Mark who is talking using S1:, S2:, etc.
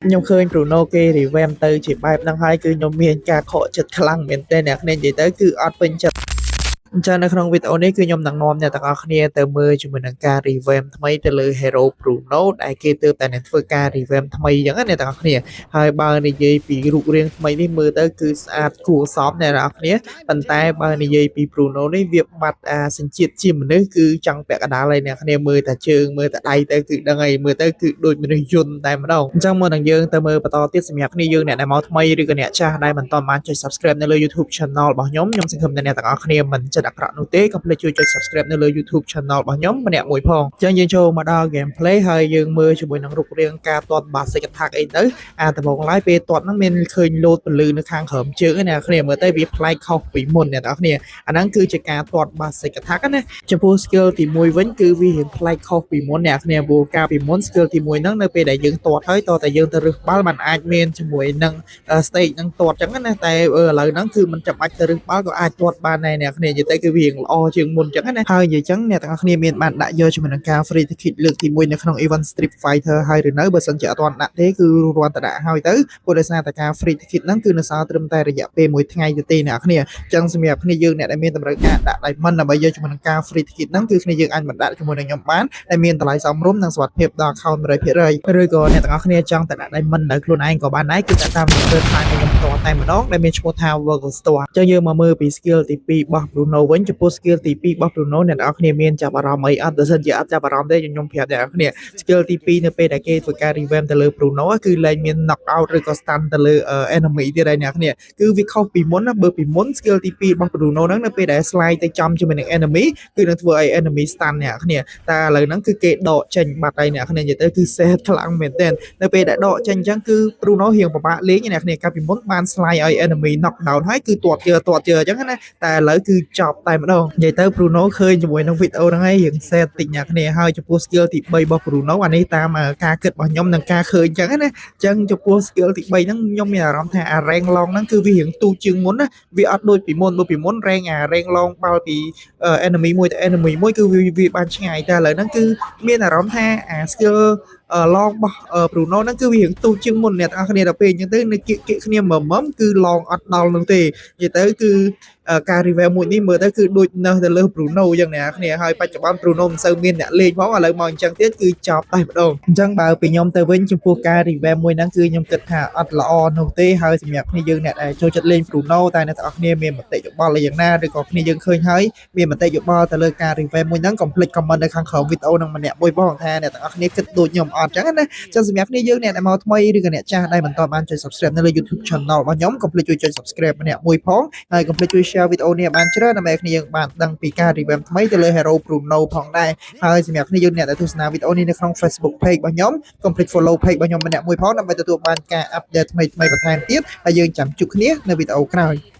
S1: ខ្ញុំឃើញ Bruno គេ revamp ទៅជាបែបហ្នឹងហើយគឺខ្ញុំមានការខកចិត្តខ្លាំងមែនទែនអ្នកគ្នានិយាយទៅគឺអត់ពេញចិត្តអញ្ចឹងនៅក្នុងវីដេអូនេះគឺខ្ញុំនឹងនាំអ្នកទាំងអស់គ្នាទៅមើលជាមួយនឹងការ revamp ថ្មីទៅលើ Hero Bruno ដែលគេទើបតែនឹងធ្វើការ revamp ថ្មីអញ្ចឹងណាអ្នកទាំងអស់គ្នាហើយបើនិយាយពីរូបរាងថ្មីនេះមើលទៅគឺស្អាតគួរសមអ្នកទាំងអស់គ្នាប៉ុន្តែបើនិយាយពី Bruno នេះវាបាត់អាសញ្ជាតិជាមនុស្សគឺចង់ពាក់កណ្ដាលហើយអ្នកគ្នាមើលតែជើងមើលតែដៃទៅគឺដឹងហើយមើលទៅគឺដូចមនុស្សយន្តតែម្ដងអញ្ចឹងមុននឹងយើងទៅមើលបន្តទៀតសម្រាប់គ្នាយើងអ្នកដែលមកថ្មីឬក៏អ្នកចាស់ដែលមិនទាន់បានចុច Subscribe នៅលើ YouTube Channel របស់ខ្ញុំខ្ញុំសង្ឃឹមថាអ្នកទាំងអស់គ្នាមិនចិត្តអាក្រក់នោះទេកុំភ្លេចជួយចុច Subscribe នៅលើ YouTube Channel របស់ខ្ញុំម្នាក់មួយផងអញ្ចឹងយើងចូលមកដល់ gameplay ហើយយើងមើលជាមួយនឹងរូបរាងការទាត់ basic attack អីទៅអាដំបូងឡើយពេលទាត់ហ្នឹងមានឃើញលោតពន្លឺនៅខាងក្រោមជើងឯណាគ្នាមើលទៅវាប្លែកខុសពីមុនអ្នកទាំងអស់គ្នាអាហ្នឹងគឺជាការទាត់ basic attack ណាចំពោះ skill ទី1វិញគឺវារៀងប្លែកខុសពីមុនអ្នកគ្នាព្រោះកាលពីមុន skill ទី1ហ្នឹងនៅពេលដែលយើងទាត់ហើយតតែយើងទៅរឹសបាល់มันអាចមានជាមួយនឹង stage ហ្នឹងទាត់ចឹងណាតែឥឡូវហ្នឹងគឺមិនចាំបាច់ទៅរឹសបាល់ក៏អាចទាត់បានដែរអ្នកគ្នានិយាយទៅគឺវារៀងល្អជាងមុនចឹងណាហើយនិយាយចឹងអ្នកទាំងអស់គ្នាមានបានដាក់យកជាមួយនឹងការ free ticket លើកទី1នៅក្នុង event Street Fighter ហើយឬនៅបើសិនជាអត់ទាន់ដាក់ទេគឺរាន់តែដាក់ហើយទៅព្រោះដោយសារតែការ free ticket ហ្នឹងគឺនៅសល់ត្រឹមតែរយៈពេលមួយថ្ងៃទៅទេអ្នកគ្នាចឹងសម្រាប់គ្នាយើងអ្នកដែលមានតម្រូវការដាក់ diamond ដើម្បីយកជាមួយនឹងការ free ticket ហ្នឹងគឺគ្នាយើងអាចមកដាក់ជាមួយនឹងខ្ញុំបានដែលមានតម្លៃសមរម្យនិងសុវត្ថិភាពដល់ account 100%ឬក៏អ្នកទាំងអស់គ្នាចង់តែដាក់ diamond នៅខ្លួនឯងក៏បានដែរគឺដាក់តាម third party របស់ខ្ញុំផ្ទាល់តែម្ដងដែលមានឈ្មោះថា Virgo Store ចឹងយើងមកមើលពី skill ទី2របស់ Bruno វិញចំពោះ skill ទី2របស់ Bruno អ្នកទាំងអស់គ្នាមានចាប់អារម្មណ៍អីអត់បើសិនជាអត់ចាប់អារម្មណ៍ទេខ្ញុំប្រាប់អ្នកទាំងអស់គ្នា skill ទី2នៅពេលដែលគេធ្វើការ revamp ទៅលើ Bruno គឺលែងមាន knock out ឬក៏ stun ទៅលើ enemy ទៀតហើយអ្នកគ្នាគឺវាខុសពីមុនណាបើពីមុន skill ទី2របស់ Bruno ហ្នឹងនៅពេលដែល slide ទៅចំជាមួយនឹង enemy គឺនឹងធ្វើឲ្យ enemy stun អ្នកគ្នាតែឥឡូវហ្នឹងគឺគេដកចេញបាត់ហើយអ្នកគ្នានិយាយទៅគឺ sad ខ្លាំងមែនទែននៅពេលដែលដកចេញអញ្ចឹងគឺ Bruno រៀងពិបាកលេងអ្នកគ្នាកាលពីមុនបាន slide ឲ្យ enemy knock down ហើយគឺទាត់ជើទាត់ជើអញ្ចឹងណាតែឥឡូវគឺចប់តែម្ដងនិយាយទៅ Bruno ឃើញជាមួយនឹងវីដេអូហ្នឹងហើយរៀង sad តិចអ្នកគ្នាហើយចំពោះ skill ទី3របស់ Bruno អានេះតាមការគិតរបស់ខ្ញុំនិងការឃើញអញ្ចឹងណាអញ្ចឹងចំពោះ skill ទី3ហ្នឹងខ្ញុំមានអារម្មណ៍ថាអា range long ហ្នឹងគឺវារៀងទូចជាងមុនណាវាអត់ដូចពីមុនបើពីមុន range អា range long បាល់ពី enemy មួយទៅ enemy មួយគឺវាវាបានឆ្ងាយតែឥឡូវហ្នឹងគឺមានអារម្មណ៍ថាអា skill long របស់ Bruno ហ្នឹងគឺវារៀងទូចជាងមុនអ្នកទាំងអស់គ្នាដល់ពេលអញ្ចឹងទៅនៅគៀកគៀកគ្នាមមគឺ long អត់ដល់នោះទេនិយាយទៅគឺការ revamp មួយនេះមើលទៅគឺដូចនៅទៅលើ Bruno អញ្ចឹងអ្នកគ្នាហើយបច្ចុប្បន្ន Bruno មិនសូវមានអ្នកលេងផងឥឡូវមកអញ្ចឹងទៀតគឺចប់តែម្ដងអញ្ចឹងបើពីខ្ញុំទៅវិញចំពោះការ revamp មួយហ្នឹងគឺខ្ញុំគិតថាអត់ល្អនោះទេហើយសម្រាប់គ្នាយើងអ្នកដែលចូលចិត្តលេង Bruno តែអ្នកទាំងអស់គ្នាមានមតិយោបល់អីយ៉ាងណាឬក៏គ្នាយើងឃើញហើយមានមតិយោបល់ទៅលើការ revamp មួយហ្នឹងកុំភ្លេច comment នៅខាងក្រោមវីដេអូហ្នឹងម្នាក់មួយផងថាអ្នកទាំងអស់គ្នាគិតដូចខ្ញុំអត់អញ្ចឹងណាចឹងសម្រាប់គ្នាយើងអ្នកដែលមកថ្មីឬក៏អ្នកចាស់ដែលមិនទាន់បានចុច Subscribe នៅលើ YouTube Channel របស់ខ្ញុំកុំភ្លេចជួយចុច Subscribe ម្នាក់មួយផងហើយកុំភ្លេចជួយ share វីដេអូនេះឲ្យបានច្រើនដើម្បីឲ្យគ្នាយើងបានដឹងពីការ revamp ថ្មីទៅលើ Hero Bruno ផងដែរហើយសម្រាប់គ្នាយើងអ្នកដែលទស្សនាវីដេអូនេះនៅក្នុង Facebook Page របស់ខ្ញុំកុំភ្លេច follow page របស់ខ្ញុំម្នាក់មួយផងដើម្បីទទួលបានការ update ថ្មីៗបន្ថែមទៀតហើយយើងចាំជួបគ្នានៅវីដេអូក្រោយ។